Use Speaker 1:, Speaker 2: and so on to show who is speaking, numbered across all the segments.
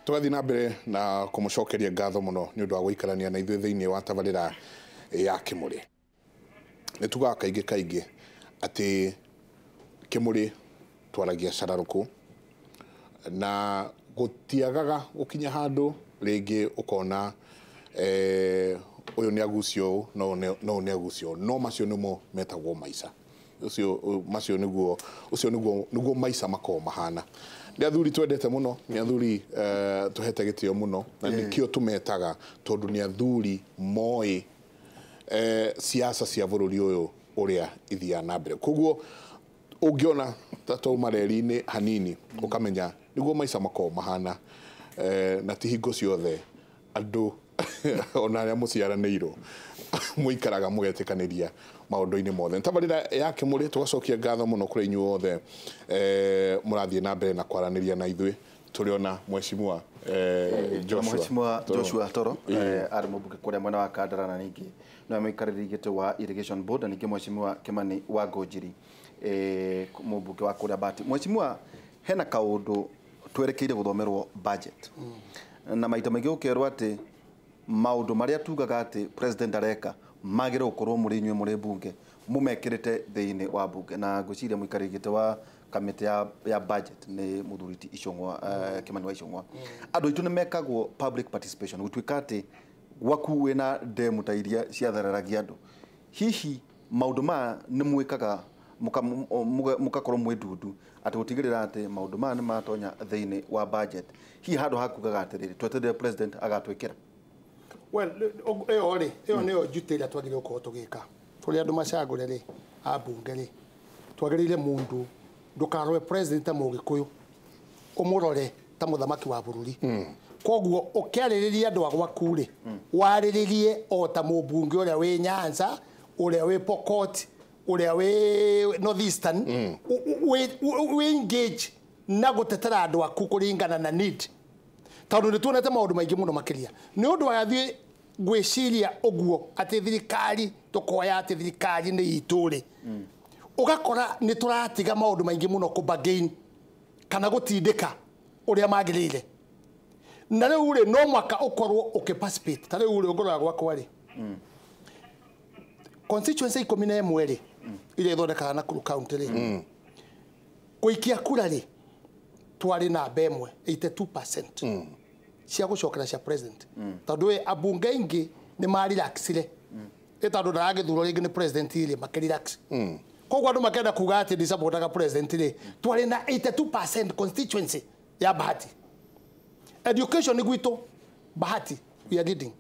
Speaker 1: Tũgathiĩ na mbere na kũmũcokeria ngatho mũno nĩ ũndũ wa gũikarania na ithuĩ thĩinĩ wa tabarĩra ya Kĩmũrĩ. Nĩ tugaga kaingĩ kaingĩ atĩ Kĩmũrĩ twaragia cararũkũ na gũtiagaga gũkinya handũ rĩngĩ ũkona ũyũ nĩ agucio ũũ no no nĩ agucio ũũ. No macio nĩmo metagwo maica. Ũcio macio nĩguo ũcio nĩguo nĩguo maica makoragwo mahana. Nĩ athuri twendete mũno, nĩ athuri tũhete gĩtĩo mũno na nĩkĩo tũmetaga tondũ nĩ athuri moĩ siasa cia bũrũri ũyũ ũrĩa ithiaga na mbere. Koguo ũngĩona ta twauma reri-inĩ hanini ũkamenya nĩguo maica makoragwo mahana na ti hingo ciothe andũ ona arĩa mũciaranĩirwo mũikaraga mũgetĩkanĩria maũndũ-inĩ mothe. Tabarĩra ya Kĩmũrĩ tũgacokia ngatho mũno kũrĩ inyuĩ othe mũrathiĩ na mbere na kwaranĩria na ithuĩ. Tũrĩ ona Mheshimiwa Joshua.
Speaker 2: Mheshimiwa Joshua Toro arĩ mũmbunge kũrĩa mwena wa Kandara na ningĩ nĩwe mũikarĩri gĩtĩ wa Irrigation Board, na ningĩ Mheshimiwa Kimani wa Ngũnjiri mũmbunge wa kũrĩa Bahati. Mheshimiwa, hena kaũndũ twerekeire gũthomerwo budget na maita maingĩ gũkerwo atĩ maũndũ marĩa tugaga atĩ president areka magĩrĩire gũkorwo mũrĩ inyuĩ mũrĩ mbunge mũmekĩrĩte thĩinĩ wa mbunge, na ngwĩciria mũikarĩri gĩtĩ wa kamĩtĩ ya budget nĩ mũthuri ti Icũng'wa, Kimani wa Icũng'wa. Andũ aitũ nĩ mekagwo public participation gũtuĩka atĩ gwaku wĩna ndemu ta iria ciathereragia andũ. Hihi maũndũ maya nĩ mwĩkaga mũgakorwo mwĩ ndundu atĩ gũtigĩrĩra atĩ maũndũ maya nĩ matonya thĩinĩ wa budget, hihi handũ ha kugaga atĩrĩrĩ tweterere president agatwĩkĩra?
Speaker 3: Well, ĩyo rĩ, ĩyo nĩyo duty ĩrĩa twagĩrĩirwo gũkorwo tũgĩka tũrĩ andũ macagũre rĩ, ambunge rĩ. Twagĩrĩire mũndũ ndũkarore president ta mũgĩkũyũ, ũmũrore ta mũthamaki wa bũrũri. Koguo ũkĩarĩrĩria andũ a gwaku rĩ, warĩrĩrie o ta mũmbunge ũrĩa wĩ Nyanza, ũrĩa wĩ Pokot, ũrĩa wĩ North Eastern, wĩ engage na gũtetera andũ aku kũringana na need, tondũ nĩ tuonete maũndũ maingĩ mũno makĩria. Nĩ ũndũ wa thiĩ gwĩciria ũguo atĩ thirikari tũkoya atĩ thirikari nĩ itũ rĩ, ũgakora nĩ tũratiga maũndũ maingĩ mũno kũ bargain kana gũtindĩka ũrĩa magĩrĩire. Na rĩu rĩ, no mwaka ũkorwo ũkĩ participate. Ta rĩu rĩ, ũngĩrora gwakwa rĩ, constituency 11 rĩ, iria ithondekaga Nakuru County rĩ, gũikia kura rĩ, twarĩ namba ĩmwe 82% cia gũcokera cia president, tondũ ĩ ambunge aingĩ nĩ marelaxire ĩ tondũ ndaragĩthurwo rĩngĩ nĩ president rĩ, makĩrelax. Koguo andũ makenda kuga atĩ ndisupportaga president rĩ, twarĩ na 82% constituency ya Bahati. Education nĩ gwitũ Bahati we are leading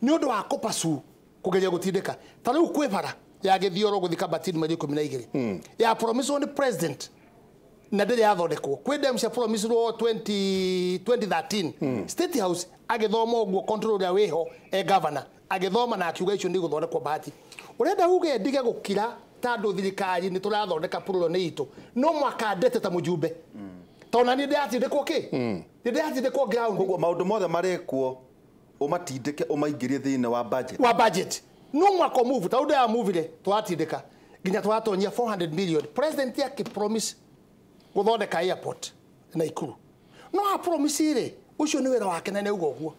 Speaker 3: nĩ ũndũ wa kũpasu kũgeria gũtindĩka. Ta rĩu kwĩ bara ya Gĩthioro gũthiĩ Kabatini mweri 12 ya promise nĩ president na ndĩrĩ yathondekwo. Kwĩ dam cia promisirwo 20 2013 State House agĩthoma ũguo control ũrĩa wĩho e governor agĩthoma na akiuga icio nĩ igũthondekwo Bahati. Ũrenda uge ndige gũkira tondũ thirikari nĩ tũrathondeka purũro nĩ itũ, no mwaka ndete ta mũjumbe tondũ na niĩ ndĩratindĩkwo kĩ, nĩ ndĩratindĩkwo ground.
Speaker 2: Koguo maũndũ mothe marekwo ũmatindĩke ũmaingĩrie thĩinĩ wa budget.
Speaker 3: Wa budget no mwaka move ta ũndũ ya move twatindĩka nginya twatonyia 400 million. President yake promise gũthondeka airport Naikuru, no a promise rĩ, ũcio nĩ wĩra wake na nĩauga ũguo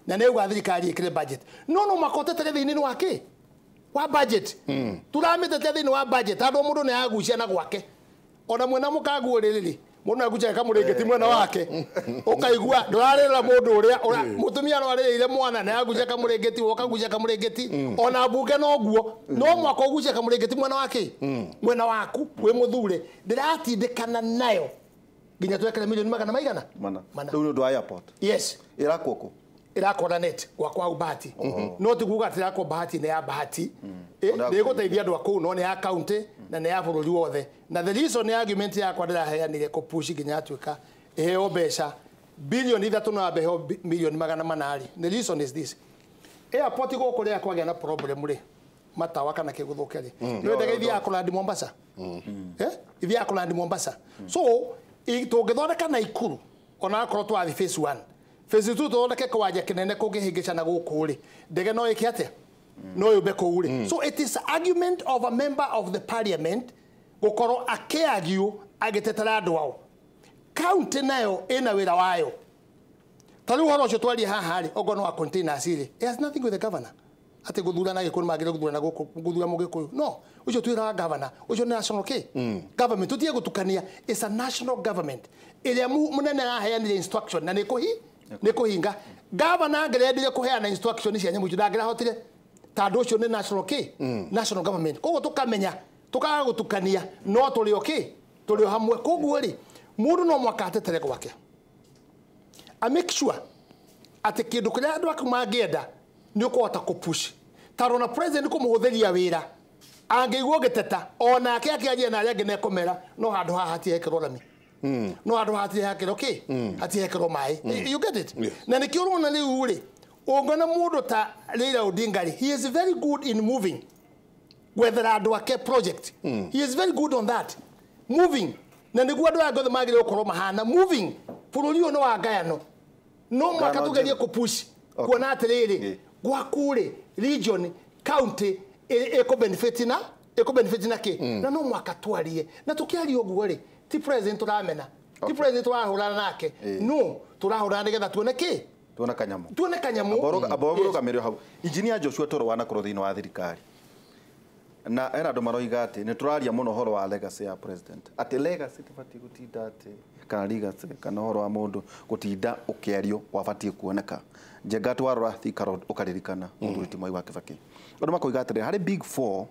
Speaker 3: na nĩauga thirikari ĩkĩre budget, no mwaka ũtetere thĩinĩ wa kĩ wa budget. Turamĩtetea thĩinĩ wa budget andũ mũndũ nĩ agucia na gwake ona mwena mũkaguo rĩrĩ mũndũ agucia kamũrĩngĩti mwena wake ũkaigua ndũrarĩrĩra mũndũ ũrĩa mũtumia no arĩrĩire mwana na agucia kamũrĩngĩti ũkagucia kamũrĩngĩti ona mbunge noguo no mwaka ũgucia kamũrĩngĩti mwena wake mwena waku wĩ mũthure. Ndĩratindĩkana nayo nginya twekere milioni magana maigana
Speaker 2: mana. Rĩu nĩ ũndũ wa airport.
Speaker 3: Yes.
Speaker 2: Ĩrakwo kũ?
Speaker 3: Ĩrakwo na net gwakwa hau Bahati. No ti kuga atĩ ĩrakwo Bahati nĩ ya Bahati, nĩ ĩgũteithia andũ a kũu no nĩ ya county na nĩ ya bũrũri wothe. Na the reason argument yakwa ndĩraheanire kũ push nginya yatuĩka ĩheo mbeca bilioni 3 na heo milioni 400 rĩ, the reason is this: airport gũkũ rĩrĩa kwagĩa na problem rĩ, matawa kana kĩgũthũke rĩ, nĩ ndege ithiaga kũlandi Mombasa, ithiaga kũlandi Mombasa. So tũngĩthondeka Naikuru ona akorwo twathi phase 1 phase 2 tũthondeke kĩwanja kĩnene kũngĩhĩngĩcana gũkũ rĩ, ndege no ĩke atĩa, no yũmbe kũu rĩ. So it is argument of a member of the parliament gũkorwo akĩargue agĩtetera andũ ao. County nayo ĩna wĩra wayo. Ta rĩu ũhoro ũcio twarie haha rĩ, okorwo nĩ wa containers rĩ, it has nothing with the governor. Atĩ gũthurana Gĩkũyũ nĩmagĩrĩire gũthurana gũkũ, gũthura Mũgĩkũyũ. No, ũcio twĩraga governor, ũcio nĩ national kĩ? Government, tũtige gũtukania, it's a national government. Ĩrĩa mũnene araheanire instruction na nĩ kũhinga. Governor angĩrendire kũheana instruction cia nyamũ icio ndangĩrahotire. Tondũ ũcio nĩ national kĩ? National government. Koguo tũkamenya, tũkaga gũtukania, no tũrĩ o kĩ? Tũrĩ o hamwe. Koguo rĩ, mũndũ no mũhaka atetere gwake. A make sure atĩ kĩndũ kĩrĩa andũ aku mangĩenda nĩ ũkũhota kũpush. Tondũ ona president kũmũhũthĩria wĩra angĩigua ũgĩteta onake akĩaria na arĩa angĩ nĩekũmera no handũ haha hatirĩ rami. No handũ haha hatirĩ hekĩrwo kĩ? Hatirĩ hekĩrwo maĩ. You get it?
Speaker 1: Yes.
Speaker 3: Na nĩkĩo ũrona rĩu rĩ, ũngĩona mũndũ ta Raila Odinga rĩ, he is very good in moving gwethera andũ ake project. He is very good on that. Moving. Na nĩguo andũ aya othe magĩrĩirwo gũkorwo mahana moving. Bũrũri ũyũ nĩ wa ngayano. No mũhaka tũgerie kũpush kuona atĩrĩrĩ, gwaku rĩ, region, county ĩkũ na ĩkũ na kĩ? Na no mũhaka twarie. Na tũkĩaria ũguo rĩ, ti president tũramena. Ti president tũrahũrana nake. No, tũrahũrana nĩgetha tuone kĩ?
Speaker 2: Tuone kanyamũ.
Speaker 3: Tuone kanyamũ.
Speaker 2: Abo rũgamĩrĩrio hau. Engineer Joshua Toro wanakorwo thĩinĩ wa thirikari. Na era andũ maroiga atĩ nĩ tũraria mũno ũhoro wa legacy ya president. Atĩ legacy tũbatiĩ gũtinda atĩ kana legacy kana ũhoro wa mũndũ gũtinda ũkĩario wabatiĩ kuoneka. Njenga twarora Thika Road ũkaririkana mũthuri ti Mwai wa Kibaki. Andũ makoiga atĩrĩ harĩ big four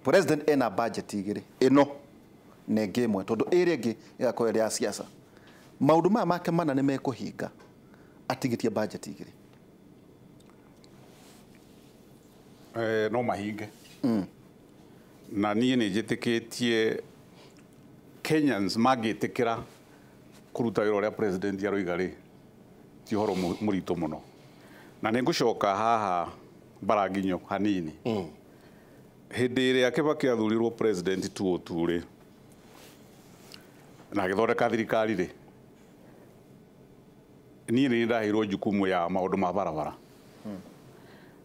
Speaker 2: president ena budget igĩrĩ ĩno na ĩngĩ ĩmwe tondũ ĩrĩa ĩngĩ ĩgakorwo ĩrĩ ya siasa. Maũndũ maya make mana nĩ mekũhinga atigĩtie budget igĩrĩ.
Speaker 4: No mahinge. Na niĩ nĩ njĩtĩkĩtie Kenyans mangĩtĩkĩra kũruta wĩra ũrĩa president aroiga rĩ, ti ũhoro mũritũ mũno. Na nĩ ngũcoka haha Mbaranginyo hanini. Hĩndĩ ĩrĩa Kibaki athurirwo president 2002 rĩ, na agĩthondeka thirikari rĩ, niĩ nĩ ndaheirwo jukumu ya maũndũ ma barabara.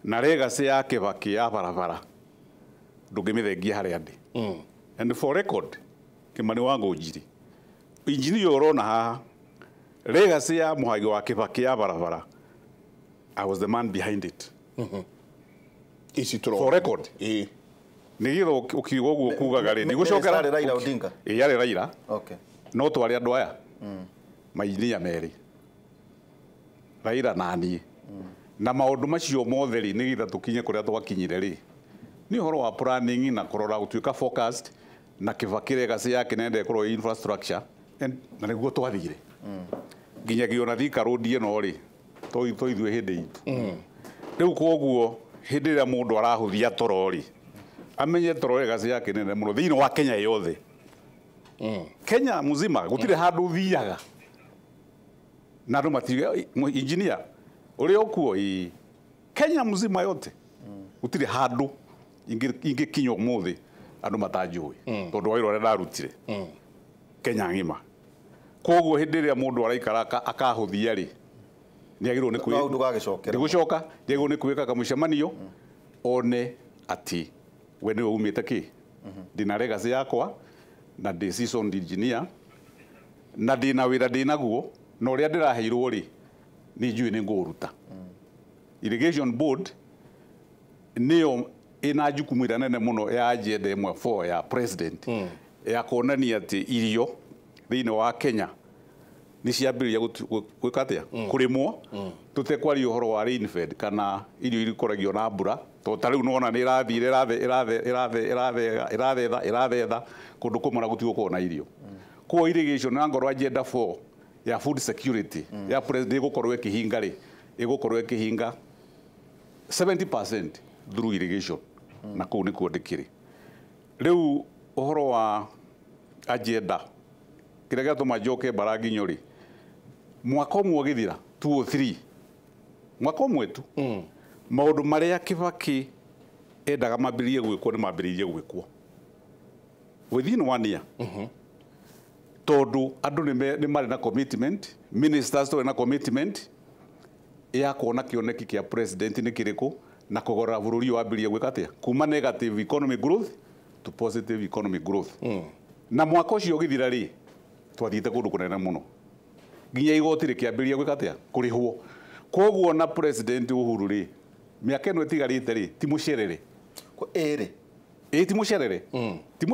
Speaker 4: Na legacy ya Kibaki ya barabara ndũngĩmĩthengia harĩa ndĩ. And for record, Kimani wa Ngũnjiri, engineer ũrona haha, legacy ya Mũhagi wa Kibaki ya barabara, I was the man behind it.
Speaker 1: Ici tũrona.
Speaker 4: For record. Nĩgetha ũkiuga ũguo kugaga rĩ, ndigũcokera.
Speaker 2: Yarĩ Raila Odinga?
Speaker 4: Ĩĩ, yarĩ Raila.
Speaker 2: Okay.
Speaker 4: No twarĩ andũ aya mainjinia merĩ, Raila na niĩ. Na maũndũ macio mothe rĩ, nĩgetha tũkinye kũrĩa twakinyire rĩ, nĩ ũhoro wa planning na kũrora gũtuĩka focused na Kibaki legacy yake nenda ĩkorwo infrastructure and na nĩguo twathire nginyagia ona Thika Road ĩno rĩ, to ithuĩ hĩndĩ itũ. Rĩu koguo hĩndĩ ĩrĩa mũndũ arahũthia toro rĩ, amenye toro legacy yake nene mũno thĩinĩ wa Kenya yothe. Kenya mzima gũtirĩ handũ ũthiaga na andũ matiuga engineer ũrĩa ũkuo ĩĩ. Kenya mzima yote gũtirĩ handũ ingĩkinya ũmũthĩ andũ matanjũĩ tondũ wa wĩra ũrĩa ndarutire Kenya ng'ima. Koguo hĩndĩ ĩrĩa mũndũ araikara akahũthia rĩ, nĩagĩrĩirwo nĩ
Speaker 2: No ndũgagĩcokera.
Speaker 4: Ndigũcoka, nĩagĩrĩirwo nĩ kwĩka kamũcemanio one atĩ we nĩwe umĩte kĩ, ndĩna legacy yakwa na ndĩ seasoned engineer na ndĩna wĩra ndĩnaguo na ũrĩa ndĩraheirwo rĩ, nĩ njũĩ nĩ ngũũruta. Irrigation board nĩyo ĩna jukumu ĩrĩa nene mũno ya agenda ĩmwe four ya president ya kuonania atĩ irio thĩinĩ wa Kenya nĩ ciambĩrĩria gwĩka atĩa kũrĩmwo, tũtekwaria ũhoro wa rainfed kana irio irĩkoragio na mbura tondũ ta rĩu nĩwona nĩ ĩrathire ĩrathetha kũndũ kũmwe na gũtigũkorwo na irio. Koguo irrigation na ngorwo agenda 4 ya food security ya president ĩgũkorwo ĩkĩhinga rĩ, ĩgũkorwo ĩkĩhinga 70% through irrigation na kũu nĩkuo ndĩkĩrĩ. Rĩu ũhoro wa agenda kĩrĩa gĩatũma njoke Mbaranginyo rĩ, mwaka ũmwe ũgĩthira 203 mwaka ũmwe tu maũndũ marĩa Kibaki endaga mambĩrĩrie gwĩkwo nĩ mambĩrĩirie gwĩkwo within 1 year. Tondũ andũ nĩ marĩ na commitment, ministers tũrĩ na commitment ya kuona kĩoneki kĩa president nĩ kĩrĩkũ na kũgorora bũrũri ũyũ wambĩrĩrie gwĩka atĩa kuma negative economic growth to positive economic growth. Na mwaka ũcio ũgĩthira rĩ, twathiĩte kũndũ kũnene mũno Nginya igoti rĩkĩambĩrĩria gwĩka atĩa? Kũrĩhwo. Koguo na President Uhuru rĩ, mĩaka ĩno ĩtigarĩte rĩ, ti mũcerere.
Speaker 2: Ĩrĩ.
Speaker 4: Ĩ ti mũcerere. Ti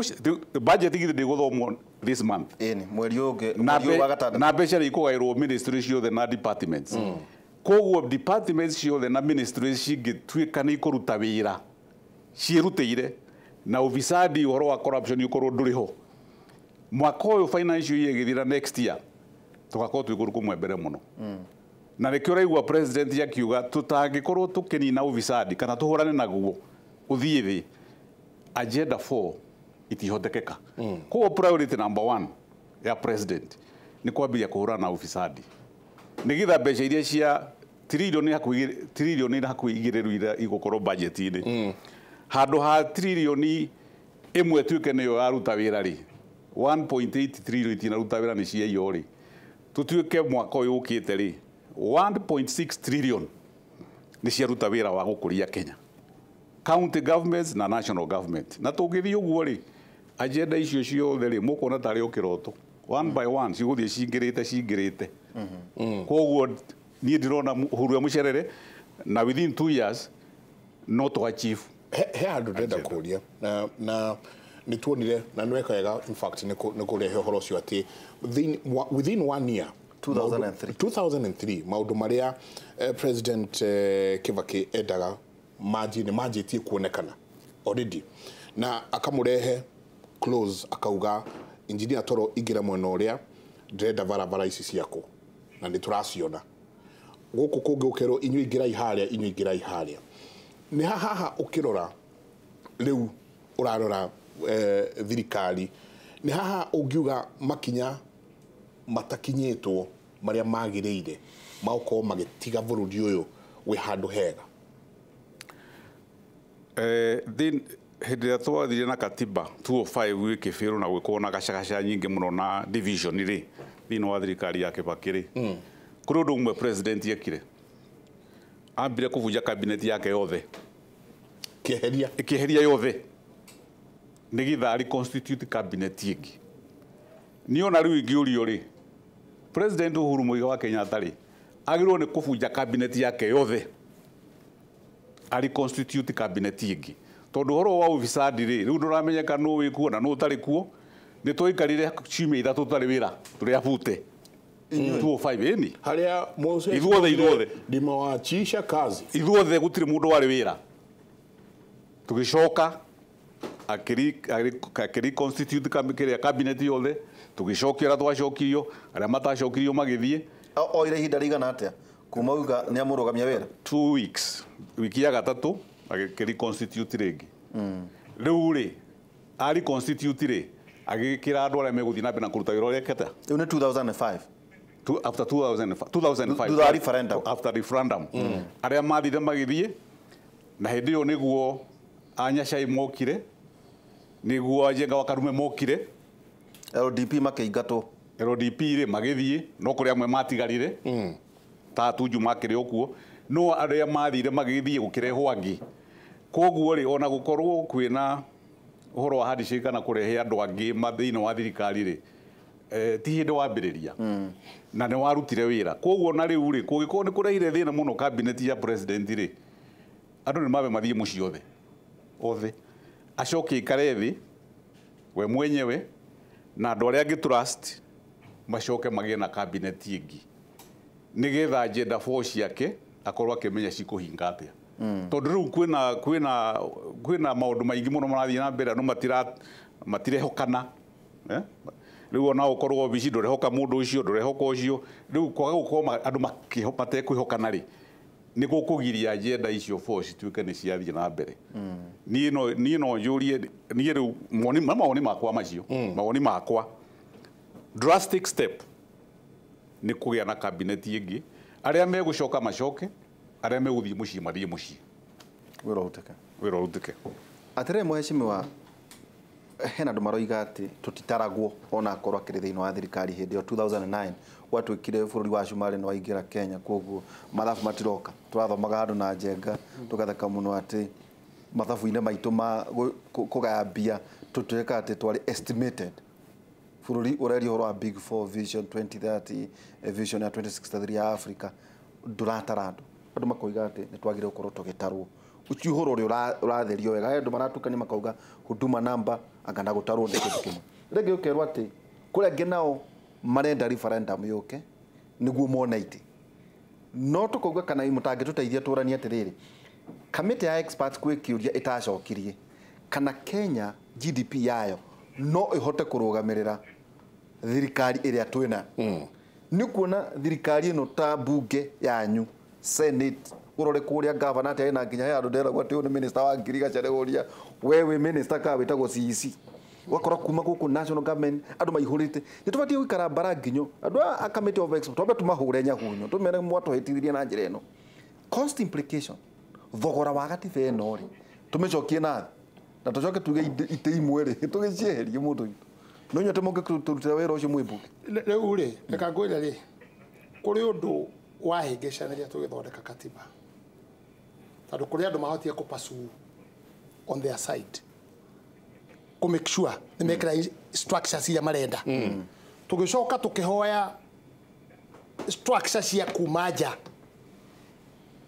Speaker 4: budget githĩ ndĩgũthomwo this month.
Speaker 2: Ĩni, mweri ũngĩ, mweri wa gatandatũ.
Speaker 4: Na mbeca rĩ ikũgaĩrwo ministry ciothe na departments. Koguo departments ciothe na ministries cingĩtuĩka nĩ ikũruta wĩra ciĩrutĩire na ufisadi ũhoro wa corruption ũkorwo ndũrĩ ho. Mwaka ũyũ financial year ĩgĩthira next year tũgakorwo twĩ kũndũ kũmwe mbere mũno. Na nĩkĩo ũraigua president akiuga tũtangĩkorwo tũkĩnina ufisadi kana tũhũrane naguo ũthiĩ thĩ, agenda 4 itihotekeka. Koguo priority number 1 ya president nĩ kwambĩrĩria kũhũrana na ufisadi nĩgetha mbeca iria cia trilioni hakuhĩ igĩrĩ rĩu iria igũkorwo budget-inĩ, handũ ha trilioni ĩmwe tuĩke nĩyo yaruta wĩra rĩ, 1.8 trilioni itinaruta wĩra nĩ ciaiywo rĩ, tũtuĩke mwaka ũyũ ũkĩte rĩ 1.6 trillion nĩ ciaruta wĩra wa gũkũria Kenya, county governments na national government. Na tũngĩthiĩ ũguo rĩ, agenda icio ciothe rĩ mũkuona tarĩ o kĩroto, one by one cigũthiĩ cingĩrĩte. Koguo niĩ ndĩrona Uhuru mũcerere na within 2 years not to achieve.
Speaker 1: He handũ ndĩrenda kũria na nĩ tuonire na nĩ weka wega, in fact nĩ kũrehe ũhoro ũcio atĩ within 1 year 2003 maũndũ marĩa President Kibaki endaga manji nĩ manjĩtie kuonekana already, na akamũrehe close akauga engineer Toro ingĩra mwena ũrĩa ndĩrenda barabara ici ciakwo na nĩ tũraciona gũkũ kũngĩ ũkerwo inyuĩ ingĩrai harĩa, inyuĩ ingĩrai harĩa. Nĩ haha ũkĩrora rĩu ũrarora thirikari, nĩ haha ũngiuga makinya matakinyĩtwo marĩa magĩrĩire magũkorwo magĩtiga bũrũri ũyũ wĩ handũ hega?
Speaker 4: Hĩndĩ ĩrĩa twathire na katiba 205 gĩkĩbĩrwo na gwĩkwo na gacagaca nyingĩ mũno na division rĩ thĩinĩ wa thirikari ya Kibaki rĩ, kũrĩ ũndũ ũmwe president ekire, ambire kũbunja cabinet yake yothe, kĩeheria yothe nĩgetha reconstitute cabinet ĩngĩ. Niĩ ona rĩu ingĩũrio rĩ, President Uhuru Muigai wa Kenyatta rĩ agĩrĩirwo nĩ kũbunja cabinet yake yothe a reconstitute cabinet ĩngĩ, tondũ ũhoro wa ufisadi rĩ rĩu ndũramenyeka nũ wĩ kuo na nũ ũtarĩ kuo. Nĩ twaikarire ciumia ithatũ tũtarĩ wĩra tũrĩ abute 205 ĩni
Speaker 1: harĩa Moses
Speaker 4: ithuothe
Speaker 1: ndimawachisha kazi,
Speaker 4: ithuothe gũtirĩ mũndũ warĩ wĩra. Tũgĩcoka akĩreconstitute kĩrĩa cabinet yothe, tũgĩcokia arĩa twacokirio, arĩa matacokirio magĩthiĩ.
Speaker 2: Oire ihinda rĩigana atĩa kuma uga nĩ amũrũgamia wĩra?
Speaker 4: 2 weeks, wiki ya gatatũ agĩreconstitute rĩngĩ. Rĩu rĩ a reconstitute rĩ agĩkĩra andũ arĩa megũthiĩ na mbere na kũruta wĩra ũrĩa ekĩte.
Speaker 2: Rĩu nĩ 2005.
Speaker 4: After 2005
Speaker 2: thutha referendum,
Speaker 4: after referendum arĩa mathire magĩthiĩ, na hĩndĩ ĩyo nĩguo Anyacai mokire, nĩguo Njenga wa Karume mokire,
Speaker 2: LDP makĩingatwo,
Speaker 4: LDP rĩ magĩthiĩ, no kũrĩ amwe matigarire ta Tuju makĩrĩ o kuo, no arĩa mathire magĩthiĩ gũkĩrehwo angĩ. Koguo rĩ ona gũkorwo kwĩna ũhoro wa handshake kana kũrehe andũ angĩ thĩinĩ wa thirikari rĩ, ti hĩndĩ wambĩrĩria na nĩ warutire wĩra. Koguo na rĩu rĩ kũngĩkorwo nĩ kũrehire thĩna mũno cabinet ya president rĩ, andũ nĩ mabe mathiĩ mũciĩ othe othe, acoke ikare thĩ we mwenyewe na andũ arĩa angĩ trust macoke magĩe na cabinet ĩngĩ nĩgetha agenda 4 ciake akorwo akĩmenya cikũhinga atĩa. Tondũ rĩu kwĩna maũndũ maingĩ mũno marathiĩ na mbere, andũ matirehokana. Rĩu ona ũkorwo obici ndũrehoka mũndũ ũcio, ndũrehoka ũcio, rĩu kwaga gũkorwo andũ matekwĩhokana rĩ nĩ gũkũgiria agenda icio 4 cituĩke nĩ ciathiĩ na mbere. Niĩ no njũrie, niĩ rĩu mawoni makwa macio, mawoni makwa drastic step nĩ kũgĩa na cabinet ĩngĩ, arĩa megũcoka macoke, arĩa megũthiĩ mũciĩ mathiĩ mũciĩ,
Speaker 2: wĩra ũrutĩke,
Speaker 4: wĩra ũrutĩke.
Speaker 2: Atĩrĩrĩ mheshimiwa, hena andũ maroiga atĩ tũtitaragwo ona akorwo akĩrĩ thĩinĩ wa thirikari hĩndĩ ĩyo 2009 gwatuĩkire bũrũri wa Cumarĩ nĩ waingĩra Kenya, koguo mathabu matiroka. Tũrathomaga andũ na Njenga tũgatheka mũno atĩ mathabu-inĩ maitũ ma kũgaya mbia tũtuĩka atĩ twarĩ estimated. Bũrũri ũreria ũhoro wa Big Four Vision 2030, Vision ya 2063 ya Africa, ndũratara andũ. Andũ makoiga atĩ nĩ twagĩrĩire gũkorwo tũgĩtarwo. Ũcio ũhoro ũrĩa ũratherio wega, he andũ maratukania makauga huduma namba anga na gũtarwo nĩ kĩndũ kĩmwe. Rĩngĩ ũkerwo atĩ kũrĩa angĩ nao marenda referendum yũke nĩguo mone itĩ. No tũkauga kana mũtangĩtũteithia tũranie atĩrĩrĩ, kamĩtĩ ya experts kwĩ kĩũria ĩtacokirie kana Kenya GDP yayo no ĩhote kũrũgamĩrĩra thirikari ĩrĩa twĩna. Nĩ kuona thirikari ĩno ta bunge yanyu, Senate, ũrore kũrĩa gavana atĩ ena nginya he andũ nderagwo atĩ ũyũ nĩ minister wa ngirigaca rĩũria we wĩ minister ka wĩtagwo CEC. Ũgakora kuma gũkũ national government andũ maihũrĩte. Nĩ tũbatiĩ gũikara mbara nginyo andũ aya a committee of experts twambe tũmahũre nyahunyo tũmere mwatũhĩtithirie na njĩra ĩno. Cost implication, thogora wa gatiba ĩno rĩ tũmĩcokie na thĩ na tũcoke tuge itĩ imwe rĩ tũgĩcieherie mũndũ witũ. No inyuĩ atĩ mũngĩtũrutĩra wĩra ũcio mwĩ mbunge.
Speaker 3: Rĩu rĩ reka ngwĩre rĩ kũrĩ ũndũ wahĩngĩcanĩria tũgĩthondeka katiba tondũ kũrĩ andũ mahotire kũ-pursue on their side kũ make sure nĩ mekĩra structures iria marenda. Tũgĩcoka tũkĩhoya structure cia kuma nja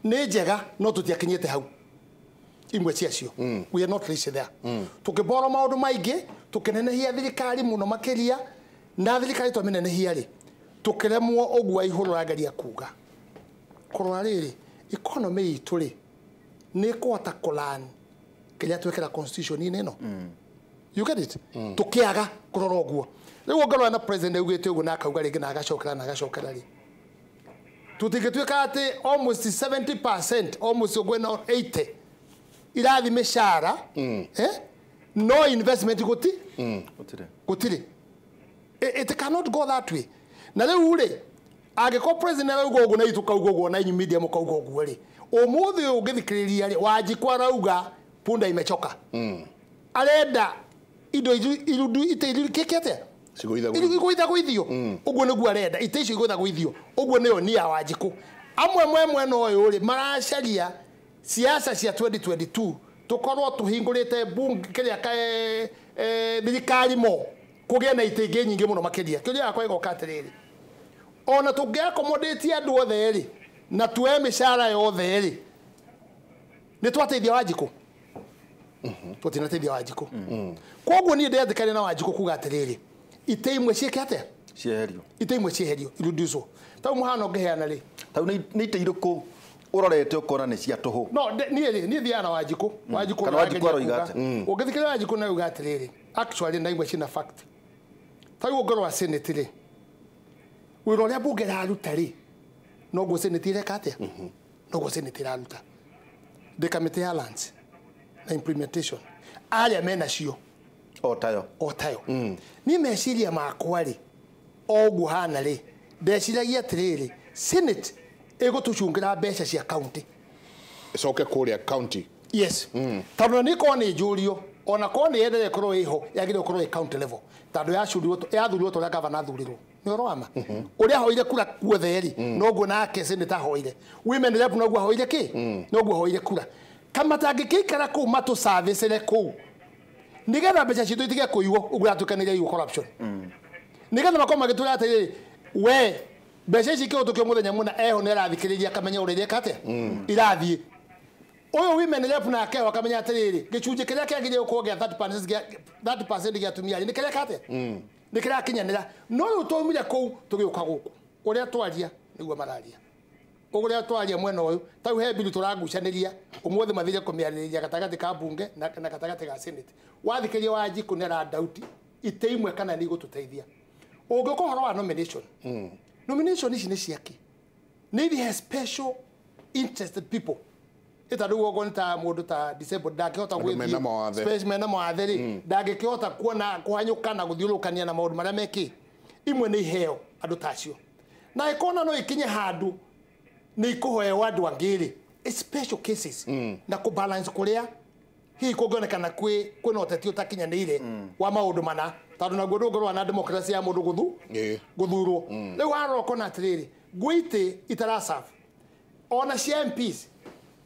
Speaker 3: nĩ njega no tũtiakinyĩte hau imwe ciacio. We are not reached there. Tũkĩboro maũndũ maingĩ tũkĩnenehia thirikari mũno makĩria na thirikari twamĩnenehia rĩ tũkĩremwo ũguo ihũrũ rageria kuga kũrora rĩrĩ economy itũ rĩ nĩ ĩkũhota kũlan kĩrĩa twekĩra constitution-inĩ ĩno. You get it? Tũkĩaga kũrora ũguo. Rĩu ũngĩrora na president augĩte ũguo na akauga rĩngĩ na agacokera na agacokera rĩ tũtingĩtuĩka atĩ almost 70% almost ũguo na 80 irathi mĩcara no investment gũtirĩ. It cannot go that way. Na rĩu rĩ angĩkorwo president arauga ũguo na ithuĩ tũkauga ũguo na inyuĩ media mũkauga ũguo rĩ ũmũthĩ ũyũ ũngĩthikĩrĩria rĩ Wanjikũ arauga punda imechoka. Arenda indo irundu ite kĩkĩ atĩa igũithagũithio ũguo nĩguo arenda ite icio igũithagũithio ũguo nĩyo nia Wanjikũ. Amwe mwe mwena ũyũ rĩ maracaria siasa cia 2022 tũkorwo tũhingũrĩte bunge kĩrĩa thirikari mo kũgĩe na itĩ ingĩ nyingĩ mũno makĩria. Kĩũria gĩakwa gĩgoka atĩrĩrĩ ona tũngĩakomodĩtie andũ othe rĩ na tuoe mĩcara yothe rĩ nĩ twateithia Wanjikũ? Tũtinateithia Wanjikũ. Koguo niĩ ndetĩkania na Wanjikũ kuga atĩrĩrĩ itĩ imwe ciĩke atĩa?
Speaker 2: Cieherio.
Speaker 3: Itĩ imwe cieherio irudicwo. Tau mũhano ngĩheana rĩ
Speaker 2: tau nĩ itĩ irĩkũ ũrorete ũkona nĩ cia tũhũ?
Speaker 3: No niĩ rĩ niĩ thiaga na Wanjikũ. Wanjikũ
Speaker 2: Kana Wanjikũ aroiga atĩa?
Speaker 3: Ũngĩthikĩrĩria Wanjikũ na auga atĩrĩrĩ actually na imwe ciĩna fact. Tau ũngĩrora Senate rĩ wĩra ũrĩa bunge ĩraruta rĩ noguo Senate ĩreka atĩa? Noguo Senate ĩraruta. Ndĩ kamĩtĩ ya lands na implementation arĩa menacio
Speaker 2: o tayo
Speaker 3: o tayo. Niĩ meciria makwa rĩ o ũguo hana rĩ ndeciragia atĩrĩrĩ Senate ĩgũtũcungĩra mbeca cia county
Speaker 1: ĩcoke kũrĩa county.
Speaker 3: Yes. Tondũ nĩ korwo nĩ njũrio ona korwo nĩ yendelee korwo ĩho yagĩrĩirwo gũkorwo ĩ county level tondũ yathurirwo ta ũrĩa gavana athurirwo. Nĩ ũhoro wa ma. Ũrĩa ahoire kura guothe rĩ noguo nake Senate ahoire. Women rep noguo ahoire kĩ? Noguo ahoire kura. Kama matangĩkĩikara kũu matũcavĩcĩre kũu nĩgetha mbeca citũ itige kũiywo ũguo yatuĩkanĩire iywo corruption. Nĩgetha makorwo magĩtwĩra atĩrĩrĩ we mbeca ici ikĩhĩtũkio mũthenya mũna eho nĩ arathikĩrĩria akamenya ũrĩa ireka atĩa irathiĩ. Ũyũ women rep nake eho akamenya atĩrĩrĩ gĩcunjĩ kĩrĩa kĩagĩrĩire gũkorwo gĩa 30% gĩa atumia rĩ nĩ kĩreka atĩa? Nĩ kĩrakinyanĩra. No rĩu twaumire kũu tũgĩũka gũkũ ũrĩa twaria nĩguo mararia. Ũrĩa twaria mwena ũyũ tau he bill tũragucanĩria ũmũthĩ mathire kũmĩarĩrĩria gatagatĩ ka bunge na gatagatĩ ga Senate. Wathikĩria Wanjikũ nĩ aradauti itĩ imwe kana nĩ igũtũteithia. Ũngĩũka ũhoro wa nomination. Nomination ici nĩ ciake. Nĩ ithiĩ he special interested people. Ĩta rĩu okorwo nĩ ta mũndũ ta disabled ndangĩhota
Speaker 1: Andũ mena mawathe.
Speaker 3: Special mena mawathe rĩ ndangĩkĩhota kuona kũhanyũka na gũthiũrũrũkania na maũndũ marĩa mekĩ. Imwe nĩ iheo andũ ta acio. Na ĩkona no ĩkinye handũ nĩ ikũheo andũ angĩ rĩ special cases na kũ balance kũrĩa hihi kũngĩonekana kwĩna ũteti ũtakinyanĩire wa maũndũ mana tondũ naguo ndũngĩrũa na democracy ya mũndũ gũthurwo. Rĩu warora ũkona atĩrĩrĩ ngũ itĩ itaraserve ona cia MPs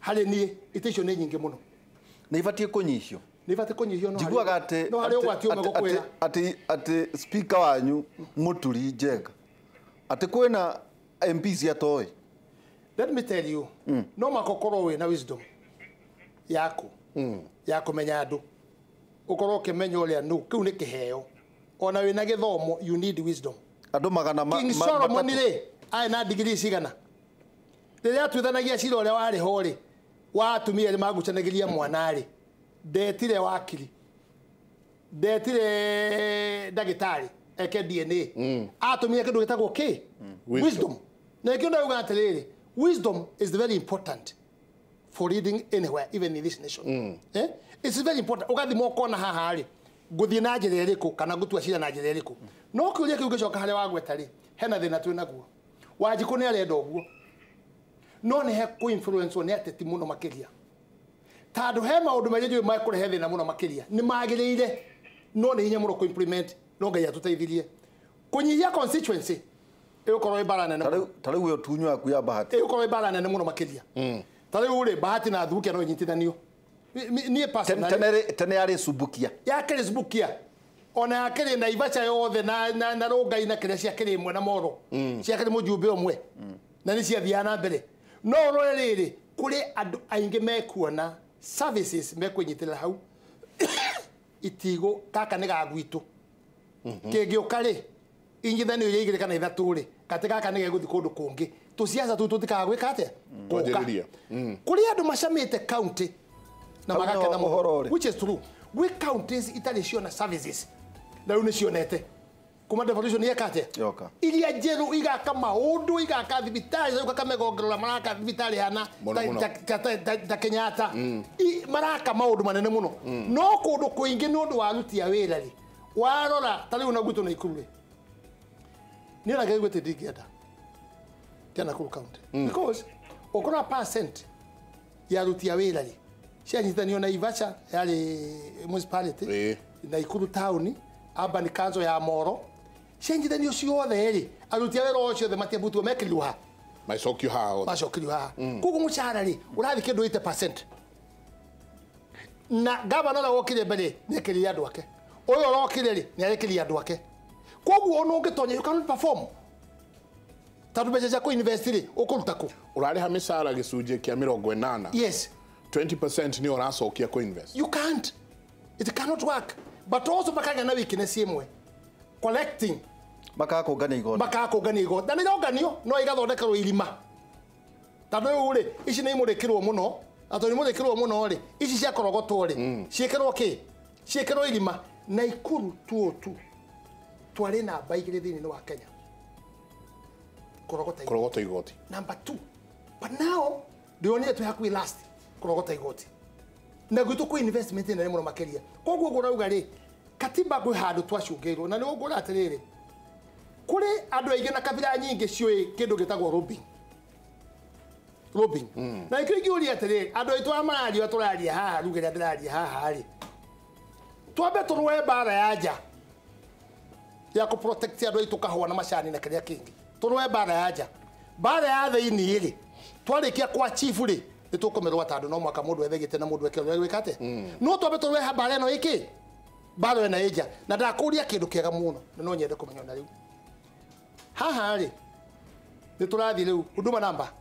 Speaker 3: harĩ niĩ itĩ icio nĩ nyingĩ mũno.
Speaker 2: Nĩ ibatiĩ kũnyihio.
Speaker 3: Nĩ ibatiĩ kũnyihio no
Speaker 2: Njiguaga atĩ
Speaker 3: no harĩ ũgwati ũmwe gũkwĩra.
Speaker 2: Atĩ speaker wanyu Mũturi Njenga atĩ kwĩna MPs atoĩ.
Speaker 3: Let me tell you, no maka ũkorwo wĩna wisdom yaku ya kũmenya andũ, ũkorwo ũkĩmenya ũrĩa nũ, kĩu nĩ kĩheo. Ona wĩna gĩthomo, you need wisdom.
Speaker 2: Andũ magana
Speaker 3: King Solomon rĩ, arĩ na degree cigana? Rĩrĩa atuithanagia cira ũrĩa warĩ ho rĩ, wa atumia arĩa magucanagĩria mwana rĩ, ndetire wakiri, ndetire ndagĩtarĩ eke DNA, atũmire kĩndũ gĩtagwo kĩ? Wisdom. Na nĩkĩo ndauga atĩrĩrĩ, wisdom is very important for leading anywhere, even in this nation. It's very important. Ũgathima ũkona haha rĩ, ngũthiĩ na njĩra ĩrĩkũ kana ngũtua cira na njĩra ĩrĩkũ. No kĩũria kĩu gĩcoka harĩa wagweta rĩ, hena thĩna twĩ naguo. Wanjikũ nĩ arenda ũguo, no nĩ he kũ-influence nĩ ateti mũno makĩria, tondũ he maũndũ marĩa njũĩ mekũrehe thĩna mũno makĩria nĩ magĩrĩire, no nĩ hinya mũno kũ-implement. No Ngai atũteithirie kũnyihia constituency ĩgũkorwo ĩ mbara nene.
Speaker 2: Ta rĩu ĩyo tunyo yaku ya Bahati
Speaker 3: ĩgũkorwo ĩ mbara nene mũno makĩria. Ta rĩu rĩ, Bahati na Thubukia no inyitithanio. Niĩ personally
Speaker 2: tene yarĩ Subukia,
Speaker 3: yakĩrĩ Subukia, ona yakĩrĩ Naivasha yothe na Rongai na kĩrĩa ciakĩrĩ ĩmwe na Moro ciakĩrĩ mũjumbe ũmwe na nĩ ciathiaga na mbere. No ũrore rĩrĩ, kũrĩ andũ aingĩ mekuona services mekwĩnyitĩrĩra hau itigo gaka nĩ ga gwitũ, kĩngĩũka rĩ inyithanio iria igĩrĩ kana ithatũ rĩ, katĩ gaka nĩ gegũthiĩ kũndũ kũngĩ, tũciaca tũu tũtikaga gwĩka atĩa? Gũka. Kũrĩ andũ macamĩte county na magakena mũno, which is true. Gwĩ counties itarĩ ciona services na rĩu nĩ cionete kuma devolution yeka atĩa, iria njerũ igaka maũndũ, igaka thibitarĩ, igaka megongerera, maraka thibitarĩ hana ta Kenyatta, maraka maũndũ manene mũno. No kũndũ kũingĩ nĩ ũndũ wa aruti a wĩra rĩ, warora ta rĩu na gwitũ Naikuru rĩ, niĩ ona ngĩigua ndingĩenda tia Nakuru county, because ũkora percent ya aruti a wĩra rĩ cianyitithanio Naivasha yarĩ municipality, Naikuru town, urban council ya Moro, cianyitithanio ciothe rĩ, aruti a wĩra o ciothe matiambutwo, mekĩrirwo ha?
Speaker 1: Macokio haha.
Speaker 3: Macokio haha. Koguo mũcara rĩ ũrathiĩ kĩndũ 80%, na gavana ũrĩa wokire mbere nĩ ekĩrire andũ ake, ũyũ ũrokire rĩ nĩ arekĩrire andũ ake. Koguo ona ũngĩtonya you cannot perform, tondũ mbeca cia kũ-invest rĩ ũkũruta kũ?
Speaker 1: Ũrarĩha mĩcara gĩcunjĩ kĩa 80.
Speaker 3: Yes.
Speaker 1: 20% nĩ ũracokia kũ-invest.
Speaker 3: You can't. It cannot work. But also makagĩa na weakness ĩmwe, collecting,
Speaker 2: makaga kũngania igoti,
Speaker 3: makaga kũngania igoti, na nĩ ironganio no igathondekerwo irima. Tondũ rĩu rĩ, ici nĩ imũrĩkĩrwo mũno, na tondũ imũrĩkĩrwo mũno rĩ, ici ciakorogotwo rĩ, ciĩkĩrwo kĩ? Ciĩkĩrwo irima. Naikuru 202 twarĩ namba igĩrĩ thĩinĩ wa Kenya kũrogota
Speaker 1: igoti,
Speaker 3: number 2. But now ndĩronire twĩ hakuhĩ last kũrogota igoti, na gwitũ kwĩ investment nene mũno makĩria. Koguo ũguo ũrauga rĩ, katiba kwĩ handũ twacungĩirwo, na nĩ ũngũra atĩrĩrĩ, kũrĩ andũ aingĩ na kabira nyingĩ ciũĩ kĩndũ gĩtagwo lobbying. Lobbying. Na nĩkĩo ingĩũria atĩrĩrĩ, andũ aitũ aya mararia tũraria haha, ruga ĩrĩa ndĩraria haha rĩ, twambe tũrũe mbara ya nja ya kũ protect andũ aitũ kahũa na macani na kĩrĩa kĩngĩ, tũrũe mbara ya nja. Mbara ya thĩinĩ rĩ, twarĩkia kwa chief rĩ, nĩ tũkũmĩrũa tondũ no mwaka mũndũ ethe gĩtĩ na mũndũ eke ũrĩa gwĩka atĩa. No twambe tũrũe mbara ĩno ĩkĩ? Mbara ĩno ĩ nja. Na ndakũria kĩndũ kĩega mũno na no nyende kũmenya ona rĩu. Haha rĩ, nĩ tũrathiĩ rĩu Huduma namba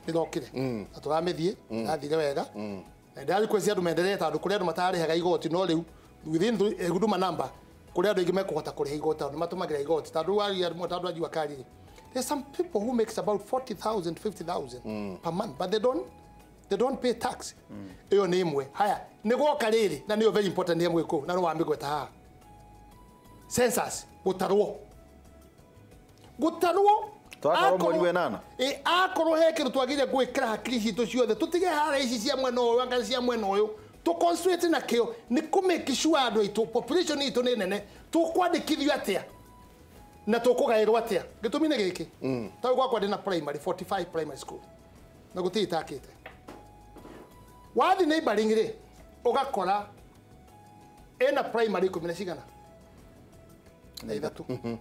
Speaker 3: nĩrokire na tũramĩthiĩ, rathire wega, na ndĩrarequest andũ mendelee tondũ kũrĩ andũ matarĩhaga igoti, no rĩu within Huduma namba kũrĩ andũ aingĩ mekũhota kũrĩha igoti tondũ nĩmatũmagĩra igoti. Tondũ waria tondũ anjua kari rĩ, there's some people who makes about 40,000, 50,000 per month, but they don't pay tax. Ĩyo nĩ ĩmwe. Haya, nĩ gwoka rĩrĩ, na nĩyo very important nĩ mwĩkũ, na nĩ wamĩgweta haha. Census, gũtarwo. Gũtarwo akorwo he kĩndũ twagĩrĩire gwĩkĩra hakiri citũ ciothe, tũtige hara ici cia mwena ũyũ anga cia mwena ũyũ, tũ concentrate na kĩo nĩ kũ make sure andũ aitũ population itũ nĩ nene, tũkwandĩkithio atĩa na tũkũgaĩrwo atĩa. Gĩtũmi nĩ gĩkĩ, ta rĩu gwakwa ndĩna primary 45 primary school na gũtirĩ itakĩte. Wathiĩ neighboring rĩ, ũgakora ĩna primary 10 na cigana na 3.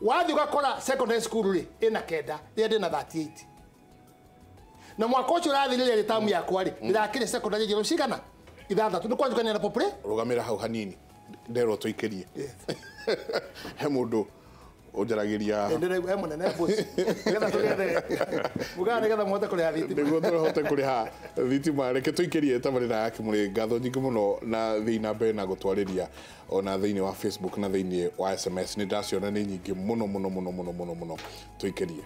Speaker 3: Wathiĩ ũgakora secondary school rĩ ĩna 9, rĩrĩa ndĩna 38. Na mwaka ũcio ũrathirire rĩ tamu yakwa rĩ, ndĩrakĩrĩ secondary njerũ cigana Ithathatũ nĩ kwanjũkania na popre.
Speaker 1: Rũgamĩra hau hanini, nderwo tũikĩrie. He mũndũ ũnjaragĩria.
Speaker 3: Ndĩraigua he mũnene boss. Nĩgetha tũgethe mugaa, nĩgetha mũhote kũrĩha thitima.
Speaker 1: Nĩguo tũhote kũrĩha thitima. Reke tũikĩrie tabarĩra ya Kĩmũrĩ. Ngatho nyingĩ mũno na thiĩ na mbere na gũtwarĩria ona thĩinĩ wa Facebook na thĩinĩ wa SMS. Nĩ ndaciona nĩ nyingĩ mũno mũno mũno mũno mũno mũno. Tũikĩrie.